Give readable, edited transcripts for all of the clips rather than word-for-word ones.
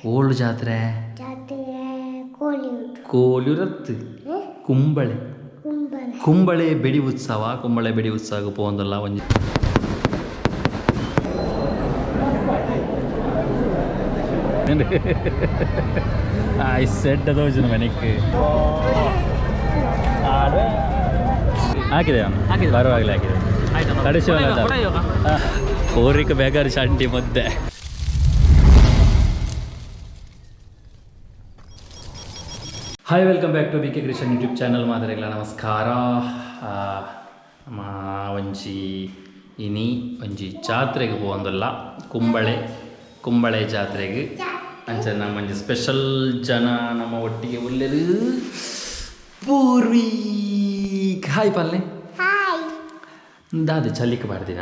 ಓಳು ಜಾತ್ರೆ? ಜಾತ್ರೆ ಕೋಲಿಯೂರು. ಕೋಲಿಯೂರತ್ತು ಕುಂಬಳೆ. ಕುಂಬಳೆ. ಕುಂಬಳೆ ಬೆಡಿ ಉತ್ಸವ. ಕುಂಬಳೆ ಬೆಡಿ ಉತ್ಸವ ಪೋಂದಲ್ಲ ಒಂಜಿ ಸೆಡ್ ದೋಜನ ಮನೆಕ್ ಹಾಕಿದೆ ಹಾಕಿದೆ. ಪರವಾಗಿಲ್ಲ, ಹಾಕಿದೆ. ಕಡಿಸಿ ಊರಿಗೆ ಬೇಕಾದ್ರೆ ಚಂಡಿ ಮುದ್ದೆ. Hi, welcome back to B K Krishan YouTube channel. ಮಾದರಿಗಳ ನಮಸ್ಕಾರ. ನಮ್ಮ ಒಂಜಿ ಇನಿ ಒಂಜಿ ಜಾತ್ರೆಗೆ ಪೋವೊಂದುಲ್ಲ, ಕುಂಬಳೆ ಕುಂಬಳೆ ಜಾತ್ರೆಗೆ. ಅಂಚ ನಮ್ಮ ಒಂಜಿ ಸ್ಪೆಷಲ್ ಜನ ನಮ್ಮ ಒಟ್ಟಿಗೆ ಉಲ್ಲೆರು, ಪೂರ್ವಿ. ಹಾಯ್ ಪಲ್ಲೆ. ಹಾಯ್. ದಾದೆ ಚಲಿಕ್ ಪಾಡ್ದಿನ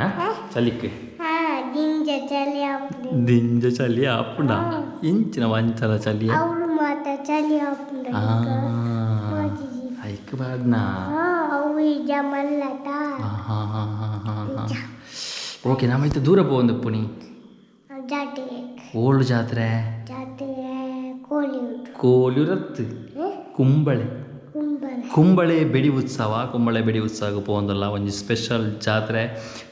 ಚಲಿಕ್? ಹಾ, ದಿಂಜ ಚಳಿ ಆಪುಂಡು. ದಿಂಜ ಚಲಿ ಆಪುಂಡ? ಇಂಚಿನ ವಂಚಲ ಚಲಿ. ಅವಳು ಮಾತ ಚಳಿ ಆಪುಂಡು. ಐಕ್ ಪಾಡ್ನಾ? ಹಾ, ಅವು ಇಜ ಮಲ್ಲತ. ಓಕೆ, ನಮ್ಮ ಇತ್ತ ದೂರ ಪೋವೊಂದು ಪುನಿ. ಜಾತ್ರೆ. ಓಳು ಜಾತ್ರೆ? ಜಾತ್ರೆ ಕೋಲಿಯೂರು. ಕೋಲಿಯೂರತ್ತು ಕುಂಬಳೆ. ಕುಂಬಳೆ. ಕುಂಬಳೆ ಬೆಡಿ ಉತ್ಸವ. ಕುಂಬಳೆ ಬೆಡಿ ಉತ್ಸವ ಪೋವೊಂದುಲ್ಲ. ಒಂಜಿ ಸ್ಪೆಷಲ್ ಜಾತ್ರೆ,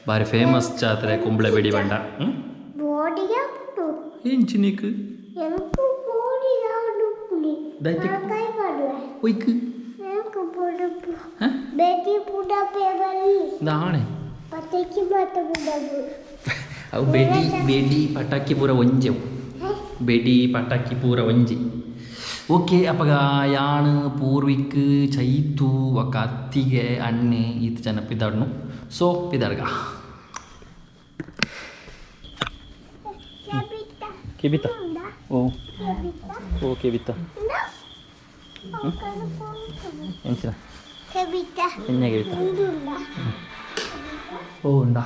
ಬಾರಿ ಫೇಮಸ್ ಜಾತ್ರೆ ಕುಂಬಳೆ ಬೆಡಿ ಬಂಡ. ಬೋಡಿ ಆಪುಂಡು. ಎಂಚಿನಿಕ್? ಎಂಕು ಬೋಡಿ ಆಪುಂಡು. ದೈತಿಕ್. ಕೈ ಮಾಡುವೆ. ಒಯ್ಕ್? ಎಂಕು ಬೋಡಪ್ಪು. ಹ? ಬೇಟಿ ಪುಡ ಪೇಬಲಿ. ದಾಣೆ. ಪತಕಿ ಮಾತ ಬುಡಬು. ಅವು ಬೆಡಿ ಬೆಡಿ ಪಟಾಕಿ ಪೂರ ಒಂಜೆವು. ಬೆಡಿ ಪಟಾಕಿ ಪೂರ ಒಂಜಿ. ಓಕೆ, ಅಪಗ ಯಾನ್, ಪೂರ್ವಿಕ್, ಚೈತು, ಒಕ್ಕ ಅತ್ತಿಗೆ, ಅಣ್ಣೆ ಈತ್ ಜನ ಪಿದಾಡ್ನು. ಸೊ ಪಿದಾಡ್ಗ. ಕೆಬಿತ. ಕೆಬಿತ? ಓ. ಕೆಬಿತ. ಓ, ಕೆಬಿತ. ಎಂಚಿನ? ಕೆಬಿತ. ಎಣ್ಣೆ ಕೆಬಿತ. ಉಂಡುಲ್ಲ. ಓ, ಉಂಡಾ?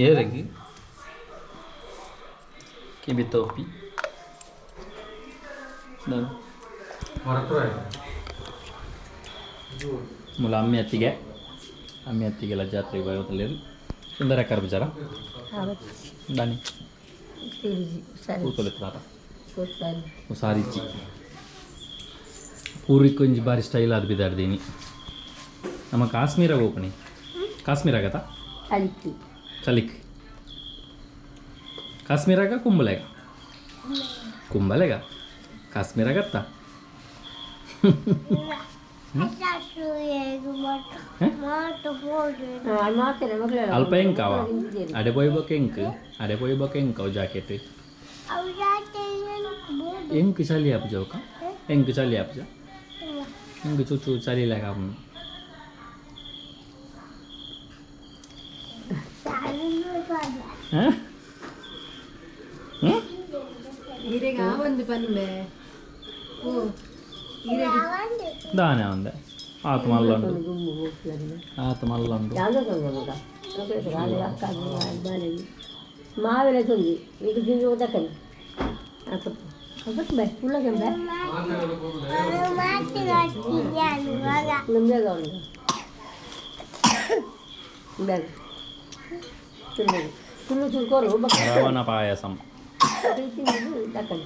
ಏರೆಗ್ ಕೆಬಿತ ಒಪ್ಪಿ? ಮೂಲ ಅಮ್ಮಿ ಅತ್ತಿಗೆ, ಅಮ್ಮಿ ಅತ್ತಿಗೆಲ್ಲ ಜಾತ್ರೆಗೆ ಬರೋದಲ್ಲಿ ಸುಂದರ ಕರ್ಬಜಾರ ದಾನಿ ಕೂತೊಲೆತ್ತಾರ. ಉಸಾರಿಚ್ಚಿ. ಪೂರಿಕ್ ಒಂಜಿ ಬಾರಿ ಸ್ಟೈಲ್ ಆದ್ ಬಿದಾರ್ದೀನಿ. ನಮ್ಮ ಕಾಶ್ಮೀರ ಹೋಪಣಿ, ಕಾಶ್ಮೀರ ಆಗತ್ತಾ? ಚಲಿಕ್ಕಿ. ಚಲಿಕ್ ಕಾಶ್ಮೀರಾಗ ಕುಂಬಳೆಗ? ಕುಂಬಳೆಗ ಕಾಶ್ಮೀರ ಆಗತ್ತಾ? ಅಲ್ಪ ಎಂಕಾವ ಅಡೆ ಪೋಯ್ ಎಂಕ್, ಅಡೆ ಪೋಯ್ ಎಂಕವು ಜಾಕೆಟ್. ಎಂಕ್ ಚಲಿ ಆಪುಜ ಅವುಕ? ಎಂಕ್ ಚಲಿ ಆಪುಜ? ಎಂಕ್ ಚೂಚು ಚಲಿ ಲೆಕ್ಕ ಆಪುಂಡು. ಹಾಂ ಹ್ಞೂ. ಈರೆಗೆ ಆ ಒಂದು ಪನ್ಬೆ ಓ ಈರೆಗೆ. ದಾನೆ ಒಂದೆ ಆತು ಮಲ್ಲುಂಡು, ಆತು ಮಲ್ಲುಂಡು. ಮಾವಿನ ತೊಂದಿ ಈಗ ತಿಂದು ದಕ್ಕನಿ ಬೈ ಉಳ್ಳ ಕೆಂಬೆ ನಮ್ದೇ ಉಂಟು ಬ್ಯಾಗ್ ತಿನ್ನೋದು ತುಳು ತುಳ್ಕೋರು. ರವಣ ಪಾಯಸಂ. ದಕ್ಕನಿ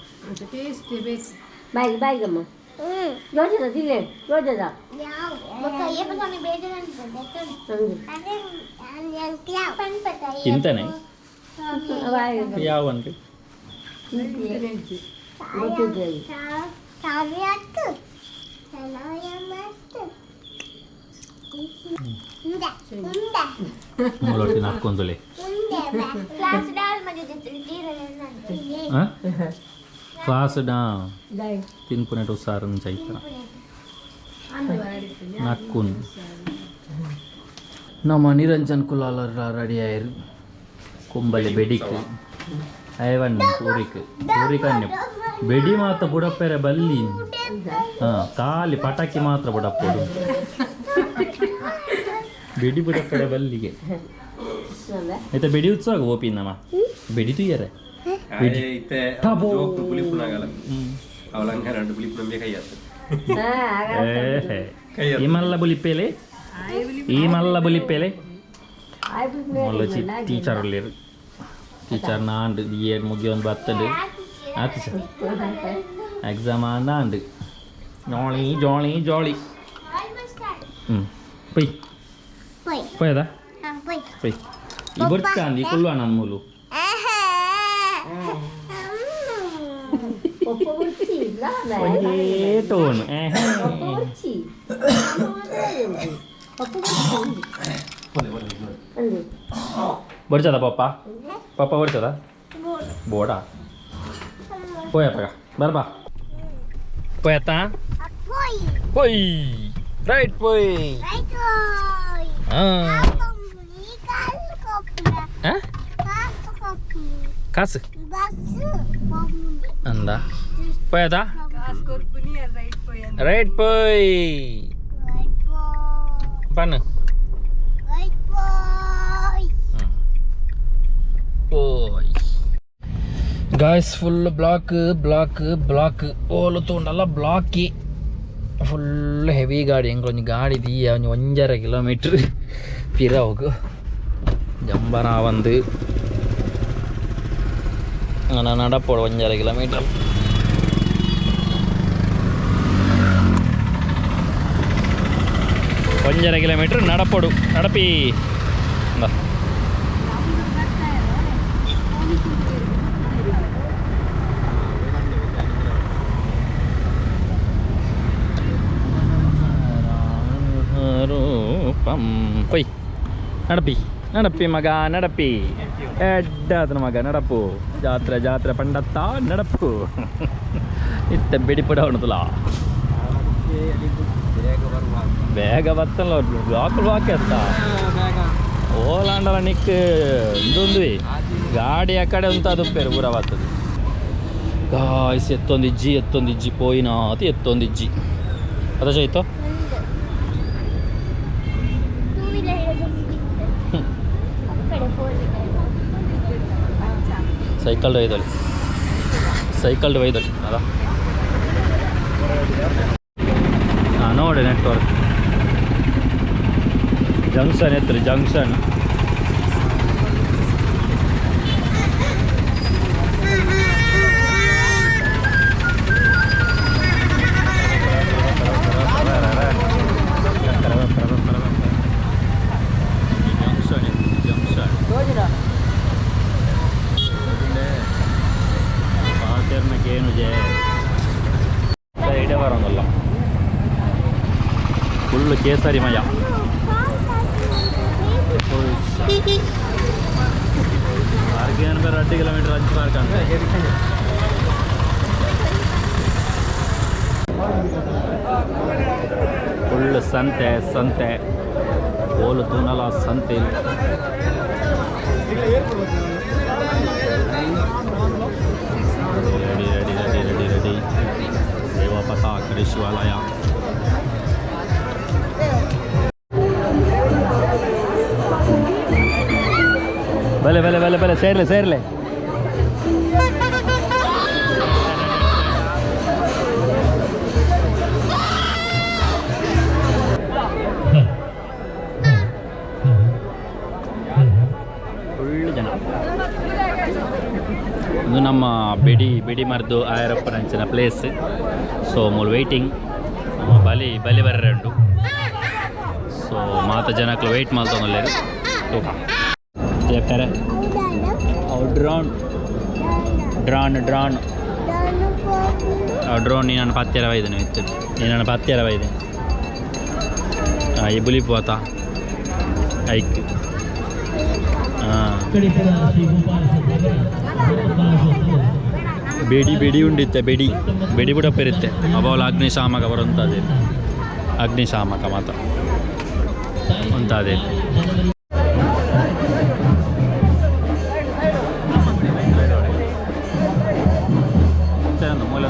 ಬಾಯಿಗೆ ಬಾಯಿಗಮ್ಮ ಯೋಜದ ತಿನ್ನೆ ಯೋಜದ. ತಿಂತಾನೆ ಯಾವನ್ರಿ? ಮೂಲೊಟ್ಟಿ ನಾಕ್ಕೊಂದುಲೆ. ಕ್ಲಾಸ್ ಡಾ ತಿನ್ಪುನೆಟ್ ಹುಷಾರು ಚೈತ್ರ ನಕ್ಕುನ್. ನಮ್ಮ ನಿರಂಜನ್ ಕುಲಾಲರ ರೆಡಿ ಆಯಿರು ಕುಂಬಲಿ ಬೆಡಿಕ್ ಐವನ್ ಪೂರಿಕ್ ಪೂರಿಕ್ ಅನ್ಯ ಬೆಡಿ ಮಾತ್ರ ಬುಡಪ್ಪೆರೆ ಬಲ್ಲಿ. ಹಾಂ, ಖಾಲಿ ಪಟಾಕಿ ಮಾತ್ರ ಬುಡಪ್ಪೋಡು, ಬೆಡಿ ಬುಡಪ್ಪೆರೆ ಬಲ್ಲಿಗೆ. ಆಯ್ತಾ, ಬೆಡಿ ಉತ್ಸವ ಓಪಿ ನಮ್ಮ ಬೆಡಿ ತುಯ್ಯರೆ. ಇತ್ತೆ ಜೋಕ್ ಬುಲಿಪುನಾಗಲ ಅವಲಂಕ ಎರಡು ಬುಲಿಪುನ ಕೈ ಆತು. ಇಮಲ್ಲ ಬುಲಿಪೇಲೆ. ಈ ಮಲ್ಲ ಬುಲಿಪೇಲೆ. ಮೊಲ್ಲ ಟೀಚರ್ ಉಳ್ಳೇರು, ಟೀಚರ್ ನಾಂಡ್ ಇಯರ್ ಮುಗಿಯೊಂದು ಬರ್ತದೆ. ಆತು ಸರ್, ಎಕ್ಸಾಮ್ ಆಂಡ್ ಜಾಲಿ ಜಾಲಿ ಜಾಲಿ. ಹ್ಞೂ, ಪೊಯ್. ಪೊಯ್. ಪೋಯದ? ಹಾ, ಪೊಯ್. ಪೊಯ್. ಈ ಬರ್ತಾಂದು ಈ ಕುಲ್ವ ನನ್ನ ಮೂಲು. ಒಂಜೇ ಟೋನ್. ಬರ್ಚದ ಪಪ್ಪ? ಪಪ್ಪ ಬರ್ಚದ? ಬೋಡ ಪೋಯಪ್ಪಗ ಬರ್ಬಾ ಪೋಯತ್ತಾ? ಪೊಯ್. ಪೊಯ್, ರೈಟ್, ಪೊಯ್. ರೈಟ್ ಪೊಯ್. ಹಾಂ. ಕಾಸು ಅಂದ ಪೋಯದಾ? ರೈಟ್ ಪೋಯ್. ಪನ್ನು ಪೋಯ್. Guys, full block block block. ಓಲು ತೂಂಡಲ್ಲ ಬ್ಲಾಕಿ, ಫುಲ್ ಹೆವಿ ಗಾಡಿ. ಎಂಕ್ ಒಂಜಿ ಗಾಡಿ ದೀಯ ಒಂಜಿ 1.5 ಕಿಲೋಮೀಟ್ರ್ ಪಿರವುಗು ಜಂಬರ ಒಂದು ನಡಪೋಡು 1.5 ಕಿಲೋಮೀಟರ್. 1.5 ಕಿಲೋಮೀಟ್ರ್ ನಡಪೋಡು, ನಡಪಿ. ಇಂದಾ. ರೂಪಂ ಪೊಯ್, ನಡಪಿ ನಡಪಿ ಮಗ ನಡಪಿ. ಎಡ್ಡಾತನ ಮಗ ನಡಪು. ಜಾತ್ರೆ ಜಾತ್ರೆ ಪಂಡತ್ತ ನಡಪು. ಇತ್ತ ಬಿಡಿಪಡ ಉಂಟುಲ. ಬೇಗ ಬತ್ತಲ್ಲ, ಬ್ಲಾಕ್ ಬ್ಲಾಕ್ ಎತ್ತ. ಓಲಾಂಡಲ ನಿಕ್ ಇಂದೊಂದು ಗಾಡಿ ಆ ಕಡೆ ಉಂತ ಅದು ಪೇರು ಪೂರ ಬರ್ತದೆ. ಗಾಯ್ಸ್, ಎತ್ತೊಂದಿಜ್ಜಿ ಎತ್ತೊಂದಿಜ್ಜಿ, ಪೋಯಿನಾತಿ ಎತ್ತೊಂದಿಜ್ಜಿ. ಅದ ಚೈತೋ. ಟೂ ವೀಲರ್ ಆ ಕಡೆ, ಫೋರ್ ವೀಲರ್. ಸೈಕಲ್ ಒಯ್ದಲ್ಲಿ, ಸೈಕಲ್ ಒಯ್ದಲ್ಲಿ ಅದ. ಹಾಂ, ನೋಡಿ, ನೆಟ್ವರ್ಕ್ ಜಂಕ್ಷನ್ ಎತ್ತರಿ, ಜಂಕ್ಷನ್. Junction, junction. ಪಾತೆರ್ನಕ್ಕೆ ಏನು ಜೆ ಇಡೆ ಬರೋದಲ್ಲ, ಫುಲ್ ಕೇಸರಿ ಮಯ. ಪಾರ್ಕ್ ಬೇರೆ 2 ಕಿಲೋಮೀಟರ್ ಅಂಚು ಪಾರ್ಕ್ ಅಂತ. ಫುಲ್ ಸಂತೆ ಸಂತೆ, ಓಲು ತೂನಲ ಸಂತೆ. Ready ready ready ready ready. ಸೇವಾ ಪಥ ಶಿವಾಲಯ. ಬಲೆ ಬಲೆ ಬಲೆ ಬಲೆ, ಸೇರ್ಲೆ ಸೇರ್ಲೆ. ಫುಲ್ ಜನ. ಇದು ನಮ್ಮ ಬೆಡಿ ಬೆಡಿ ಮರ್ದು ಆಯರಪ್ಪನಂಚಿನ ಪ್ಲೇಸ್. ಸೊ ಮೂಲು ವೆಯ್ಟಿಂಗ್, ಬಲಿ ಬಲಿ ಬರ್ರೆ ಉಂಟು. ಸೊ ಮಾತ ಜನಕ್ಲು ವೆಯ್ಟ್ ಮಲ್ತೊಂದುಲ್ಲೆರ್ ತೂಕ ಜೆಕ್ಕರೆ. ಅವು ಡ್ರೋನ್ ಡ್ರಾನ್ ಡ್ರಾನ್ ಡ್ರೋನ್. ನೀನು ಪತ್ತೆರ ಬೈದನೆ ಇತ್ತು, ನೀನು ಪತ್ತೆರ ಬೈದೆ. ಈ ಬುಲಿಪು ಆತ ಐಕ್. ಹಾಂ, ಬೆಡಿ ಬೆಡಿ ಉಂಡಿತ್ತೆ, ಬೆಡಿ ಬೆಡಿ ಬುಡಪ್ಪ ಇರುತ್ತೆ. ಅಬಾವಲ ಅಗ್ನಿಶಾಮಕ ಬರುವಂಥದ್ದೇ, ಅಗ್ನಿಶಾಮಕ ಮಾತ್ರ ಉಂಟಾದೆ. ಮೂಲೆ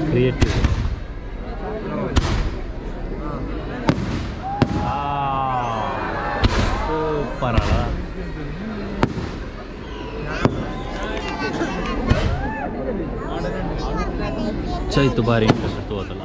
Creative. Super ಅಲ್ಲ. ಚೈತು ಭಾರಿ ಇಂಟ್ರೆಸ್ಟ್ ತೋದಲ್ಲ.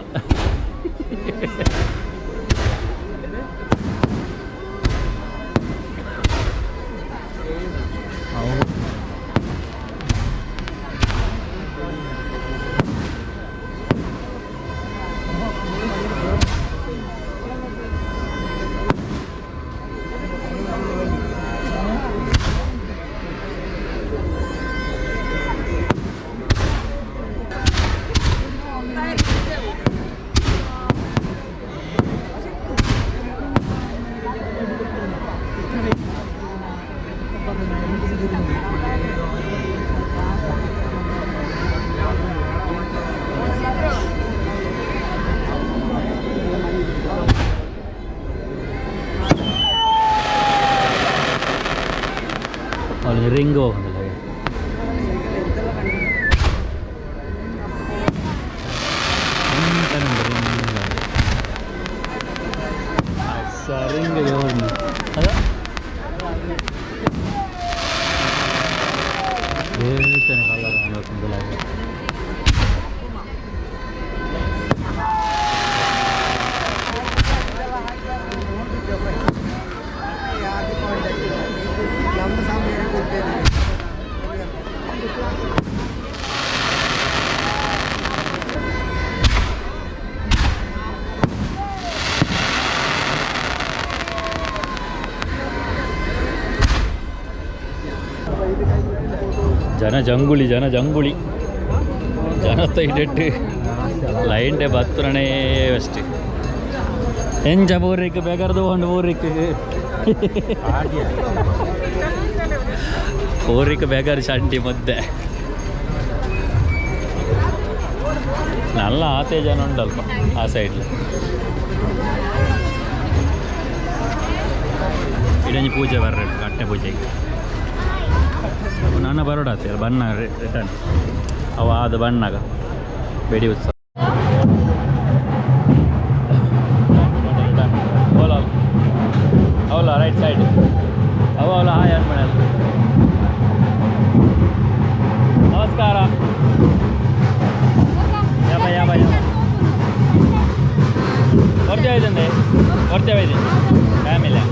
ಅಲ್ಲಿ ರಿಂಗ್ ಹೋಗಲ್ಲ. ರಿಂಗ್ ಅದ ಹೇಳ್ತಾನೆ ಕಲರ್. ಜಂಗುಳಿ ಜನ ಜಂಗುಳಿ ಜನತ ಇಡೆಟ್ಟು ಲೈನ್ ಡೇ ಬತ್ತನೇ ಅಷ್ಟೇ. ಎಂಚ ಊರಿಕ್ ಬೇಗಾರ್ದು ಒಂದು ಊರಿಕ್ ಊರಿಕ್ ಬೇಗಾರು ಚಂಡಿ ಮುದ್ದೆ ನಲ್ಲ ಆತೆ ಜನ ಉಂಟಲ್ಪ ಆ ಸೈಡ್. ಇಡಂಜಿ ಪೂಜೆ ಬರ್ರೆ ಕಟ್ಟೆ ಪೂಜೆಗೆ ನನ್ನ ಬರೋಡಾತೆ ಬಣ್ಣ ರಿಟರ್ನ್ ಅವ ಆದ ಬಣ್ಣಗ ಬೆಡಿ ಉತ್ಸವ. ಓಲಾ ಅವಲ್ಲ ರೈಟ್ ಸೈಡ್ ಅವ ಅವಲ್ಲ. ಹಾಯ್ ಅನ್ಮಣಲ್, ನಮಸ್ಕಾರ. ಯಾಬ ಯಾಬ ಯಾಬ ಹೊರ್ತೆ ಹೋಯ್ತಂದೆ ಹೊರ್ತೆ ಹೋಯ್ತು ಫ್ಯಾಮಿಲಿ.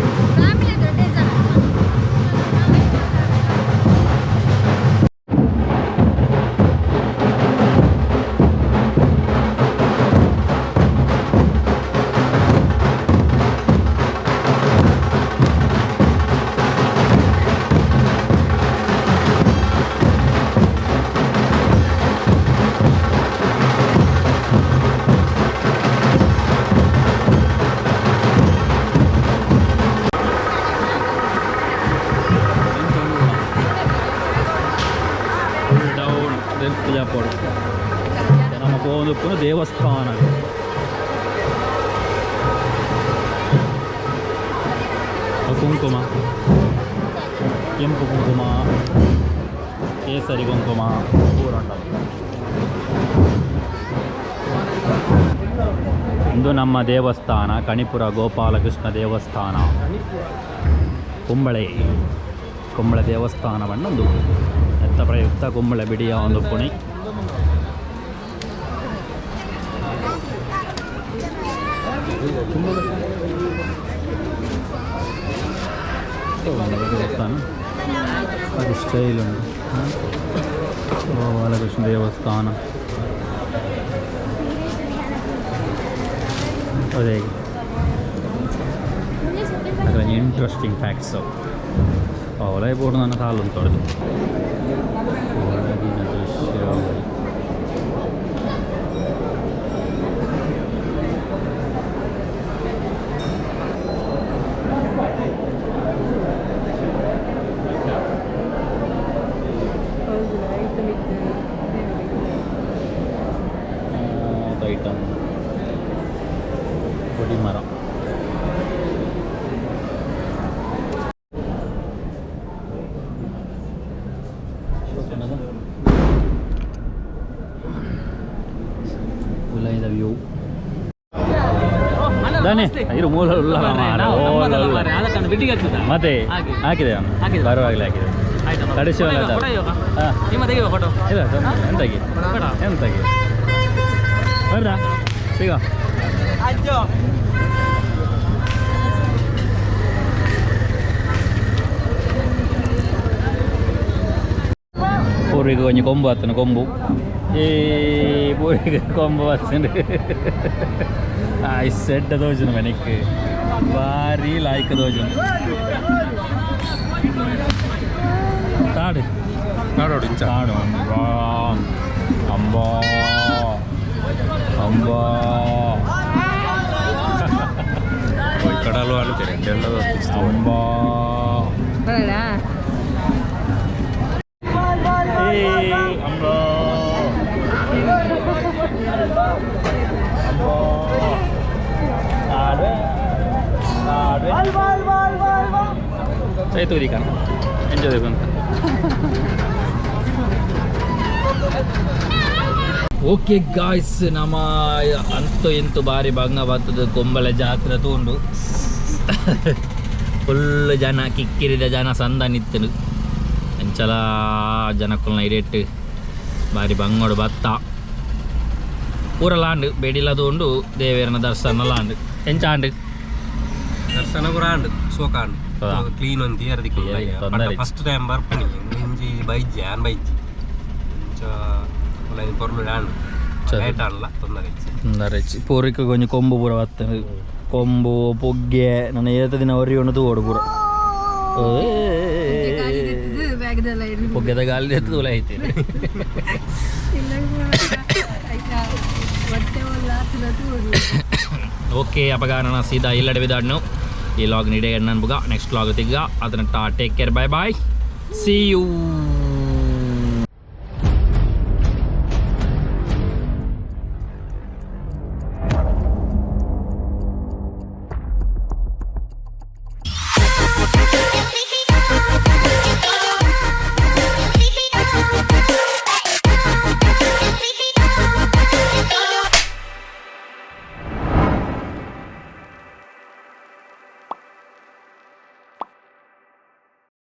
ಡೌನ್ ಜಾಪೋಡು ನಮ್ಮ ಪೋವೊಂದುಪ್ಪುನು ದೇವಸ್ಥಾನ. ಕುಂಕುಮ, ಕೆಂಪು ಕುಂಕುಮ, ಕೇಸರಿ ಕುಂಕುಮ ಪೂರ ಉಂಟು. ಇಂದು ನಮ್ಮ ದೇವಸ್ಥಾನ ಕಣಿಪುರ ಗೋಪಾಲಕೃಷ್ಣ ದೇವಸ್ಥಾನ ಕುಂಬಳೆ. ಕುಂಬಳೆ ದೇವಸ್ಥಾನ ಒಂದು ಎತ್ತ ಪ್ರಯುಕ್ತ ಕುಂಬಳೆ ಬಿಡಿಯ ಒಂದು ಪುಣಿ. ದೇವಸ್ಥಾನ ಅದು ಸ್ಟೈಲ್ ಉಂಟು. ಗೋಪಾಲಕೃಷ್ಣ ದೇವಸ್ಥಾನ ಅದೇ ಅದರ ಇಂಟ್ರೆಸ್ಟಿಂಗ್ ಫ್ಯಾಕ್ಟ್ಸು ಅವಲೇ ಬೋರ್ಡ್ ನನ್ನ ಸಾಲು ತೊಡೆದು ಹೊರಗಿನ ದೃಶ್ಯಾವಳಿ. ಐಟಮ್ ಕೊಡಿಮರ. ಉಲೈದ ವ್ಯೂ ದಾನೆ ಇರು ಮೂಲ ಉಲ್ಲ ಮತ್ತೆ ಹಾಕಿದೆ ಅವನು ಬರುವಾಗಲೇ ಹಾಕಿದೆ. ಕಡಿಸಿ ಇಲ್ಲ ಎಂತಾಗಿ ಎಂತಾಗಿ ಬರ್ರಾ ಸಿಗ. ಪೂರಿಗೆ ಒಂಜಿ ಕೊಂಬು ಆತನ ಕೊಂಬು ಈ ಪೂರಿಗೆ ಕೊಂಬು ಬತ್ತಂಡು ಸೆಡ್ಡ ದೋಜನ ಮನೆಕ್ ಭಾರಿ ಲಾಯ್ಕ್ ದೋಜನ ತಾಡು ತಾಡೋಡು ಇಂಚ. ತಾಡು ಅಂಬಾ ಅಂಬಾ ಅಂಬಾ. ಕಡಲು ಅಂತಾರೆ. ಅಂಬಾ ಏ ಅಂಬಾ ಅಂಬಾ ತಾಡ್ವೆ ತಾಡ್ವೆ ಚೈತೂರಿ ಕಾಣ ಎಂಜಾಯ್ ಬಂತ. ಓಕೆ ಗಾಯ್ಸ್, ನಮ್ಮ ಅಂತೂ ಇಂತೂ ಬಾರಿ ಬಂಗ ಬರ್ತದೆ ಕೊಂಬಳೆ ಜಾತ್ರೆ ತೂಂಡು. ಫುಲ್ ಜನ ಕಿಕ್ಕಿರಿದ ಜನ ಸಂದ ನಿತ್ತನು ಅಂಚಲ ಜನಕ್ಕುಲ್ನ ಇರೇಟ್ ಬಾರಿ ಬಂಗೋಡು ಬತ್ತ ಪೂರ ಲಾಂಡ್ ಬೇಡಿಲ್ಲ ತೂಂಡು ದೇವೇರನ ದರ್ಶನ ಲಾಂಡ್ ಎಂಚ ಆಂಡ್. ದರ್ಶನ ಪೂರ ಆಂಡ್ ಸೋಕಾಂಡ್. ಕ್ಲೀನ್ ಒಂಜಿ ತೊಂದರೆ ಇಜ್ಜಿ. ಫಸ್ಟ್ ಟೈಮ್ ಬರ್ಪಣಿ ಒಂಜಿ ಬೈಜ್ಜಿ ಆನ್ ಬೈಜ್ಜಿ ಇಂಚ ಉಲೈ ಪೊರ್ಲು ಆಂಡ್. ಸರಿ. ಲೇಟ್ ಆಂಡ್ಲ ತೊಂದರೆ ಇಜ್ಜಿ. ತೊಂದರೆ ಇಜ್ಜಿ. ಪೂರಿಕ ಒಂಜಿ ಕೊಂಬು ಪೂರ ಬತ್ತಂಡು ಕೊಂಬು ಪೊಗ್ಗೆ ನನ್ನ ಏತ ದಿನ ಒರಿ ಉಂಡು ತೂವೊಡು ಪೂರ. ಪುಗ್ಗೆದ ಗಾಲಿ ಎತ್ತುಲ ಐತೆ. ಓಕೆ, ಅಪಗ ನನ್ನ ಸೀದಾ ಇಲ್ಲಡೆ ಬಿದಾಡ್ನು. ಈ ಲಾಗ್ ನೀಡೆ ನನ್ ಬುಗ ನೆಕ್ಸ್ಟ್ ಲಾಗ್ ತಿಗ್ಗ. ಅದನ್ನ take care, bye bye, see you.